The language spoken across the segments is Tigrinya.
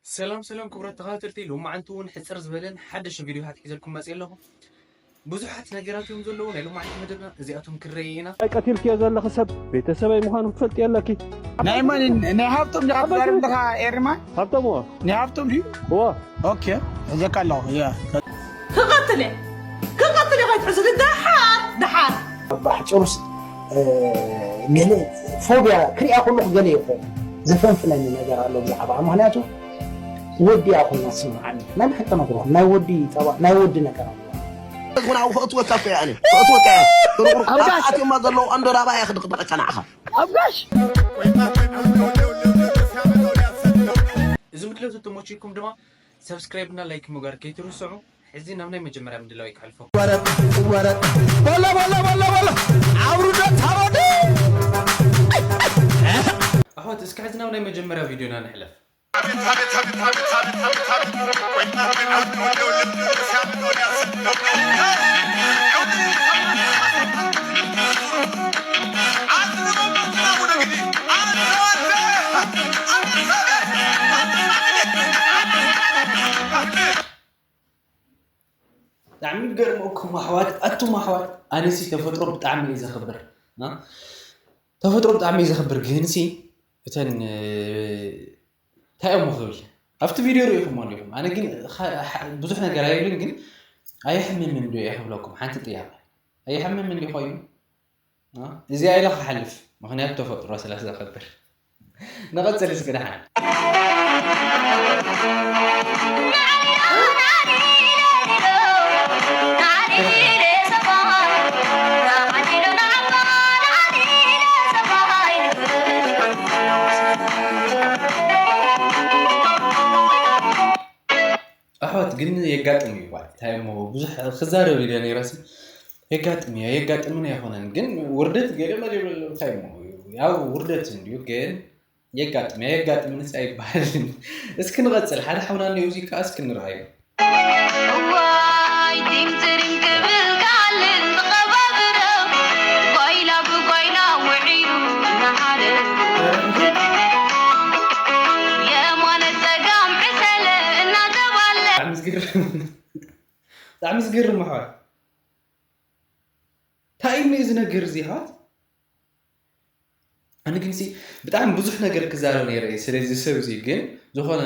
ሰላም ሰላም ክቡራት ተኸታተልቲ፣ ሎማዓንቲ እውን ሕፅር ዝበለን ሓደሽ ቪድዮታት ሒዘልኩም መፅእ ኣለኹ። ብዙሓት ነገራት እዮም ዘለዉ ናይ ሎማዓንቲ መደብና፣ እዚኣቶም ክንረኢ ኢና። ቀቲልክዮ ዘለኺ ሰብ ቤተሰበይ ምዃኑ ክትፈልጢ ኣለኪ። ናይ መን ናይ ሃብቶም ዲኻ ትዛረብ ኣለኻ ኤርማ? ሃብቶም እዎ ናይ ሃብቶም ድዩ? እዎ ኦኬ ሕዘካ ኣለኹ ያ ክቐትል እየ ክቐትል እየ ከይትሕዝኒ ደሓር ደሓር ባሕጭሩስ ገለ ፎብያ ክሪኣ ከለኹ ገለ ይኾ ዘፈንፍነኒ ነገር ኣሎ ብዛዕባ ምክንያቱ ወዲ ኣኹና ስምዓኒ ናይ ብሓቂ ነግርኹም ናይ ወዲ ጠባ ናይ ወዲ ነገር ኣሎ ሆና ክእትወካ እኮ እያ እኔ ክእትወካ እያ ቁርቁር ኣትዮማ ዘለዉ ኣንዶ ናባ እያ ክድቅድቀካ ንዓኻ ኣጋሽ እዚ ምድለው ተተሞችኩም ድማ ሰብስክራይብ እና ላይክ ምግባር ከይትርስዑ። ሕዚ ናብ ናይ መጀመርያ ምድላው ይክሕልፎ። ወረ ወረ በለ በለ በለ በለ አውርዶ ታወደ ኣሕዋት እስኪ ሕዚ ናብ ናይ መጀመርያ ቪዲዮና ንሕለፍ። ብጣዕሚ ዝገርመኩም ኣሕዋት ኣቱም ኣሕዋት ኣነሲ ተፈጥሮ ብጣዕሚ እዩ ዘኽብር ና? ተፈጥሮ ብጣዕሚ እዩ ዘኽብር ግንሲ እተን እንታይ እዮም ክብል ኣብቲ ቪድዮ ርኢኹም ኣለኹም ኣነ ግን ብዙሕ ነገር ኣይብልን ግን ኣየሕምምን ዶ እየ ክብለኩም ሓንቲ ጥያቄ ኣየሕምምን ዶ ኮይኑ እዚኣ ኢለ ክሓልፍ ምኽንያት ተፈጥሮ ስለ ዘኸብር ንቐፅል እስኪ ደሓን ኣሕዋት ግን የጋጥም እዩ ባይ እንታይ እሞ ብዙሕ ክዛረብ ኢለ ነይረሲ የጋጥም እያ የጋጥምን ኣይኮነን ግን ውርደት ገለ መለ ይብለሉ እንታይ እሞ ያው ውርደት እንድዩ ግን የጋጥም እያ የጋጥምንስ ኣይበሃልን እስኪ ንቐፅል ሓደ ሓውና እኒኦ እዚ ከዓ እስኪ ንርኣዩ ዋይ ቲምትሪም ክብል ካልእ ዝቐባብሮ ጓይላ ብጓይላ ውዒሉ እናሓረ የማነ ጸጋም ዕሰለ እናተባለ ብጣዕሚ ዝገርም ብጣዕሚ ዝገርም ኣሕዋት እንታይ እዩ እዚ ነገር እዚ ኣሕዋት ኣነ ግን ብጣዕሚ ብዙሕ ነገር ክዛረብ ነይረ እየ ስለዚ ሰብ እዚ ግን ዝኾነ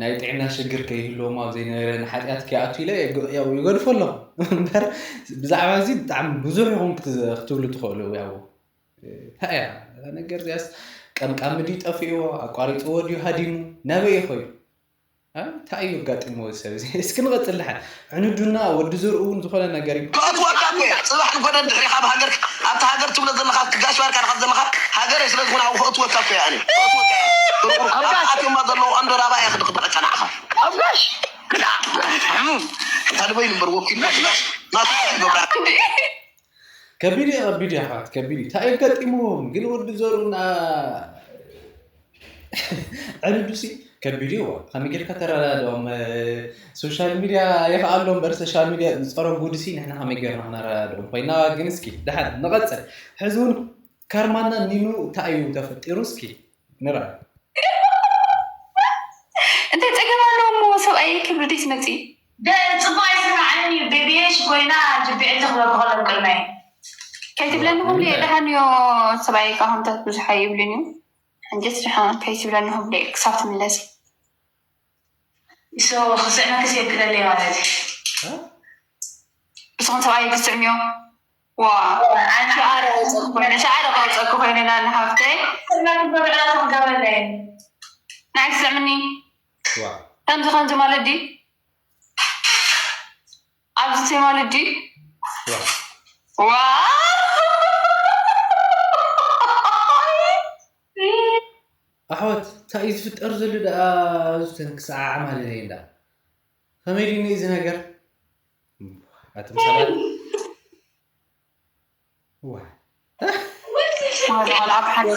ናይ ጥዕና ሽግር ከይህልዎም ኣብ ዘይነበረ ንሓጢኣት ከይኣቱ ኢለ ይገድፎ ኣለኹ እምበር ብዛዕባ እዚ ብጣዕሚ ብዙሕ ይኹም ክትብሉ ትኽእሉ ያው እንታይ እያ እዛ ነገር እዚኣስ ቀምቃሚ ድዩ ጠፊእዎ ኣቋሪፅዎ ድዩ ሃዲሙ ናበይ እዩ ኮይኑ እንታይ እዩ ኣጋጢምዎ እዚ ሰብ እዚ እስኪ ንቐፅል ደሓን ዕንዱና ወዲ ዘርኡ እውን ዝኾነ ነገር እዩ ክእትወካ እኮ እያ ፅባሕ ዝኾነ ድሕሪ ካብ ሃገር ኣብቲ ሃገር ትብሎ ዘለኻ ክጋሽ ባርካ ንኻብ ዘለኻ ሃገር ስለ ዝኾነ ኣብኡ ክእትወካ እኮ እያ ኣነ ክእትወካ እያ ቁርቁር ኣትዮማ ዘለዉ ኣንዶ ናባ እያ ክድቕድቐካ ንዓኻ ኣጋሽ ታድበይ ንበር ወኪል ናቱ ገብራ ከቢድ እዩ ከቢድ እዩ ኣሕዋት ከቢድ እዩ እንታይ ገጢምዎም ግን ወዲ ዘርኡና ዕርዱሲ ከቢድ እዩ ከመይ ጌርካ ተረዳድኦም ሶሻል ሚድያ ይኽኣሎ እምበር ሶሻል ሚድያ ዝፀረጉ ድሲ ንሕና ከመይ ጌርና ክነረዳድኦም ኮይና ግን እስኪ ድሓን ንቐፅል ሕዚ እውን ካርማና ኒኑ እንታይ እዩ ተፈጢሩ እስኪ ንርኣ እንታይ ፀገም ኣለዎ እሞ ሰብኣይ ክብሪ ደይ ትመፂ ጽቡቅ ኣይሰማዕንን እዩ ቤቢየሽ ኮይና ጅቢዒ ተኽበብ ከለብ ቅድመይ ከይትብለኒ ኩሉ ደሓን እዮ ሰብኣይ ካሁንታት ብዙሕ ኣይብልን እዩ ሕንጀት ደሓን ከይትብለኒ ኩሉ ክሳብ ትምለሲ so ክስዕመክስ የክለለይ ማለት እዩ ብስኹም ሰብኣይ ክስዕምዮ ዋ ሸዓረ ቀውፀኩ ኮይነ ሸዓረ ቀውፀኩ ኮይነ ናኒ ሃፍተይ ስዕመክስ በብዕላቶም ገበለይ ንዓይ ትስዕምኒ ከምዚ ከምዚ ማለት ድዩ ኣብዚ ቴማ ልዲ ኣሕዋት እንታይ እዩ ዝፍጠር ዘሎ ደኣ ዝስተን ክሰዓዓ ማለት እየ እንዳ ከመይ ድዩ እዚ ነገር ኣቶም ሰባት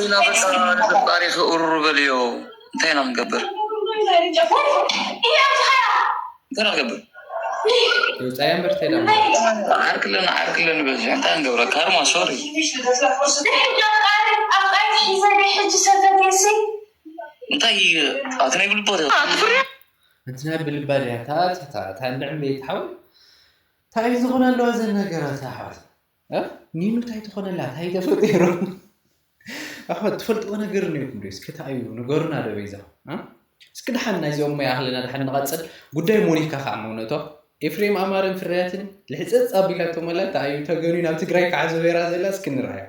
ኢና በቃ ንፈጣሪ ክእሩሩ በልዮ እንታይ ኢና ክንገብር እንታይ ኢና ክንገብር ይውፃያ እምበር ተይዳ ዓርክለኒ ዓርክለኒ በዚሑ እንታይ ክንገብረ ካርማ ሶሪ እንታይ ኣቲ ናይ ብልቦት እንትና ብልባ ድያ እታ እታ እታ እንድዕም ቤት ሓው እንታይ ዝኾነ ኣለዋ ዘን ነገራት ኣሕዋት እ? ኒኑ እንታይ ትኾነላ እንታይ ተፈጢሩ ኣሕዋት ትፈልጥዎ ነገር እኒኦኩም ዶ እስኪ እንታይ እዩ ንገሩና ዶ በይዛ እ? እስኪ ድሓን ናይዚኦም ሞያ ክለና ድሓን ንቐፅል ጉዳይ ሞኒካ ከዓ መውነቶ ኤፍሬም ኣማረን ፍርያትን ልሕፅፅ ኣቢላቶ መላ እንታይ እዩ ተገንዩ ናብ ትግራይ ከዓ ዝበራ ዘላ እስኪ ንርኣዮ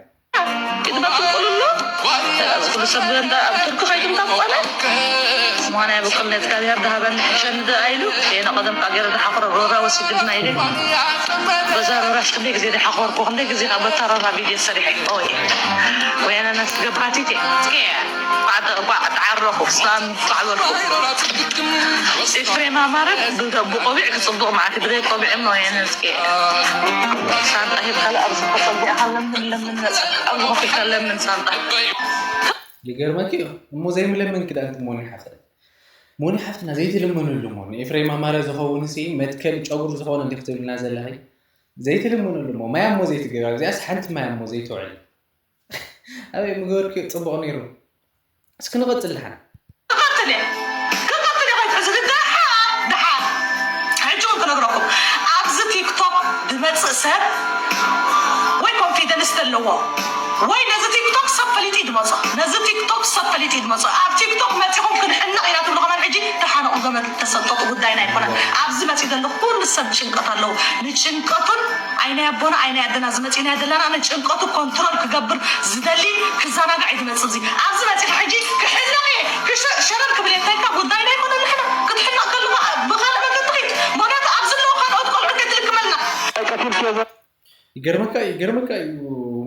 ክትበክል ቁልሎ ኩሉ ሰብ እንዳ ኣብ ቱርኪ ከይዱ እንዳ ቆለ ሞና ይበቅል ለእግዚኣብሔር ድሃበኒ ሕሸኒ ድኣ ኢሉ የነ ቀደም ካብ ገይረ ድሓኽሮ ሮራ ወሲድልና ኢለ በዛ ሮራስ ክንደይ ግዜ ድሓኸርኩ ክንደይ ግዜ ካብ በታ ሮራ ቪድዮ ሰሪሐ ኦይ ወያነ ናስ ገባቲት እየ እስከ ባዕዲ እኳ ተዓረኹ ስላም ፋዕበልኩ ኤፍሬም ኣማረ ብቆቢዕ ክፅቡቕ ማለት ብዘይ ቆቢዕ እሞ ወያነ እስከ ሳንጣ ሂብካለ ኣብዚ ከፀቢዕካ ለምን ለምን መፀ ኣብዚ ከፊልካ ለምን ሳንጣ ይገርመኪ እዩ እሞ ዘይምለምን ክዳን ሞኒ ሓፍትና ሞኒ ሓፍትና ዘይትልመንሉ ሞ ንኤፍሬም ኣማረ ዝኸውን ሲ መትከል ጨጉሪ ዝኾነ እንዲ ክትብልና ዘለኺ ዘይትልመንሉ ሞ ማያ ሞ ዘይትገባ እዚኣስ ሓንቲ ማያ ሞ ዘይትውዕል ኣበይ ምገበርክዮ ፅቡቕ ነይሩ እስኪ ንቐፅል ድሓን ክቐፅል እየ ክቐፅል እየ ከይትሕዝኒ ድሓር ድሓር ሕጂ እውን ክነግረኩም ኣብዚ ቲክቶክ ዝመፅእ ሰብ ወይ ኮንፊደንስ ዘለዎ ወይ ነዚ ቲክቶክ ሰብ ፈሊጡ ይድመፆ ነዚ ቲክቶክ ሰብ ፈሊጡ ይድመፆ ኣብ ቲክቶክ መፂኹም ክንሕነቕ ኢና ትብሉ ከማን ሕጂ ተሓነቑ ገመድ ተሰንጠጡ ጉዳይና ኣይኮነን ኣብዚ መፂ ዘሎ ኩሉ ሰብ ጭንቀት ኣለዉ ንጭንቀቱን ኣይናይ ኣቦና ኣይናይ ኣደና ዝመፂና ዘለና ንጭንቀቱ ኮንትሮል ክገብር ዝደሊ ክዘናጋዕ እዩ ዝመፅእ እዚ ኣብዚ መፂኻ ሕጂ ክሕነቕ እየ ክሸ- ሸረር ክብል እየ እንታይ ጉዳይና ኣይኮነ ንሕና ክትሕነቕ ከለኻ ብካልእ መገዲ ኺድ ምክንያቱ ኣብዚ ኣለዉ ካልኦት ቆልዑ ከይትልክመልና ይገርመካ ይገርመካ እዩ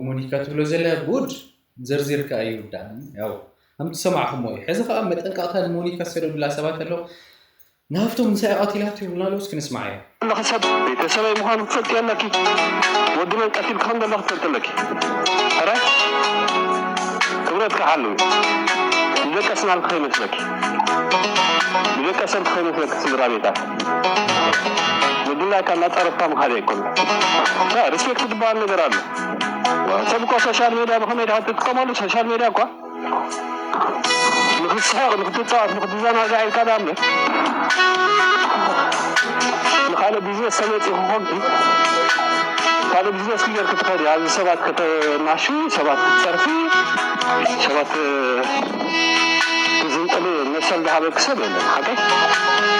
ሞኒካ ትብሎ ዘለ ጉድ ዘርዚርካ እዩ ዳ ያው ከም ትሰማዕኩሞ እዩ ሕዚ ከዓ መጠንቀቕታ ንሞኒካ ዝሰደዱላ ሰባት ኣለዉ ንሃፍቶም ምሳይ ቀቲላቶ ይብሉና ኣለዉ እስኪ ንስማዓዮ ኣለኺ ሰብ ቤተሰበይ ምዃኑ ክትፈልጢ ኣለኪ። ወዲ መን ቀቲልኪ ከም ዘለኺ ትፈልጢ ኣለኪ። ሕራይ ክብረትኪ ሓልዊ። ዝደቀስናልኪ ከይመስለኪ። ዝደቀሰልኪ ከይመስለኪ ስድራ ቤታት። ወዲ እንዳካ እናፀረፍካ ምኻድ ኣይኮነ። ሪስፔክት ዝበሃል ነገር ኣሎ። ሰብ እኮ ሶሻል ሜድያ ብኸመይ ድካ ትጥቀመሉ ሶሻል ሜድያ እኳ ንክትስሕቕ ንክትፃወት ንክትዘናጋዕ ኢልካ ዳ እምበር ንካልእ ቢዝነስ ተመፂ ክኾንኪ ካልእ ቢዝነስ ክገር ክትኸዲ ኣብዚ ሰባት ከተናሹ ሰባት ክትፀርፊ ሰባት ትዝንጥሊ መሰል ዝሃበኪ ሰብ የለን ሓቀይ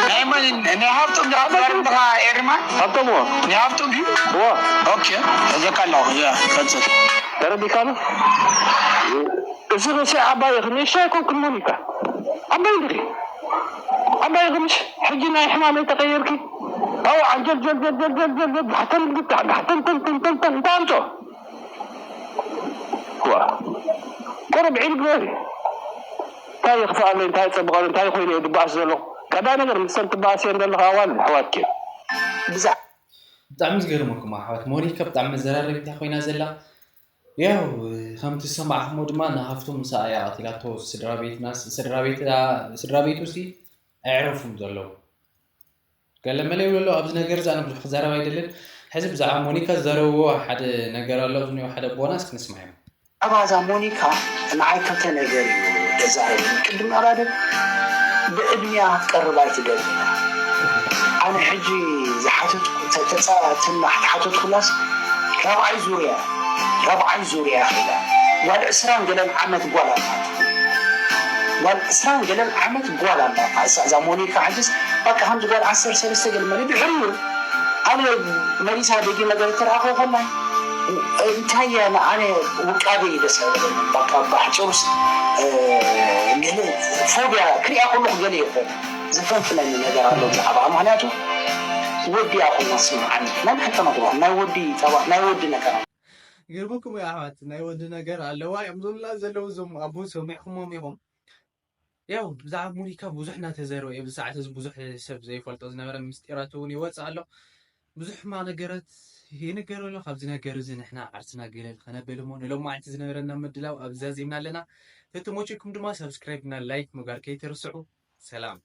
ናይ መን ናይ ሃብቶም ድኻ ትዛረብ ድኻ ኤሪማ ሃብቶም ናይ ሃብቶም ድዩ እዎ ኦኬ ተዘካ ኣለኹ ያ ቀፅል ተረዲካ ነው እዚ ርእሲ ዓባይ ኢኺ ንእሽቶ ኣይኮንክን ሞኒካ ዓባይ እንዲኺ ዓባይ ኢኺ ምሽ ሕጂ ናይ ሕማመይ ተቀየርኪ ኣው ዓንጀል ጀልጀልጀልጀልጀል ጋሕተን ግታ ጋሕተን ተንተንተንተን እንታይ ኣምፅኦ ዋ ቁሩብ ዒል ግበሪ እንታይ ይኽፍኣለይ እንታይ ይፀብቐሉ እንታይ ኮይኑ እየ ድበኣስ ዘለኹ ቀዳይ ነገር ምስተን ትበኣስ እየን ዘለኹ ኣዋል ኣሕዋትኪ ብዛዕ ብጣዕሚ ዝገርመኩም ኣሕዋት ሞኒካ ብጣዕሚ መዘራረቢት እያ ኮይና ዘላ ያው ከምቲ ዝሰማዕኩሞ ድማ ንሃፍቶም ምሳኣ እያ ቀቲላቶ ስድራ ቤትና ስድራ ቤት ስድራ ቤቱ ሲ ኣዕረፉም ዘለዉ ገለ መለ ይብሉ ኣለዉ ኣብዚ ነገር እዚ ኣነ ብዙሕ ክዛረብ ኣይደልን ሕዚ ብዛዕባ ሞኒካ ዝዛረብዎ ሓደ ነገር ኣሎ ዝኒኦ ሓደ ኣቦና እስኪ ንስማዕ እዮም ኣባዛ ሞኒካ ንዓይ ክልተ ነገር እዩ ዘዛረበኒ። ቅድም ኣባድር ብዕድሚኣ ክትቀርብ ኣይትደልን እያ። ኣነ ሕጂ ዝሓተትኩ ተጻ ትናሕ ተሓተትኩላስ ራብዓይ ዙርያ ራብዓይ ዙርያ ኸይዳ ጓል ዕስራን ገለን ዓመት ጓል ኣላታ ጓል ዕስራን ገለን ዓመት ጓል ኣላታ እሳ እዛ ሞኒካ ሕጅስ በቃ ከምዚ ጓል ዓሰርተ ሰለስተ ገለ መለ ድሕሪኡ ኣነ መሊሳ ደጊመ ገለ ትረኣኸ ከላ እንታይ እያ ንኣነ ውቃበ እዩ ደስ ኣይበለኒ በቃ ባሕጭሩስ ገለ ፎብያ ክሪኣ ከለኹ ገለ ይኾን ዘፈንፍነኒ ነገር ኣሎ ብዛዕባ ምክንያቱ ወዲ ኣኹና ስምዓኒ መን ክተነግሮ ናይ ወዲ ጠባ ናይ ወዲ ነገር ይገርመኩም እዩ ኣሕዋት ናይ ወዲ ነገር ኣለዋ እዮም ዝብሉና ዘለዉ እዞም ኣቦ ሰሚዕኩሞም ኢኹም ያው ብዛዕባ ሞኒካ ብዙሕ እናተዘረበ እዩ ብሰዓት እዚ ብዙሕ ሰብ ዘይፈልጦ ዝነበረ ምስጢራት እውን ይወፅእ ኣሎ ብዙሕ ሕማቕ ነገራት ይንገር ኣሎ ካብዚ ነገር እዚ ንሕና ዓርስና ገለል ከነብል እሞ ንሎማዓንቲ ዝነበረና ምድላው ኣብዚ ዛዚምና ኣለና ተተሞችኩም ድማ ሳብስክራይብ እና ላይክ ምግባር ከይትርስዑ ሰላም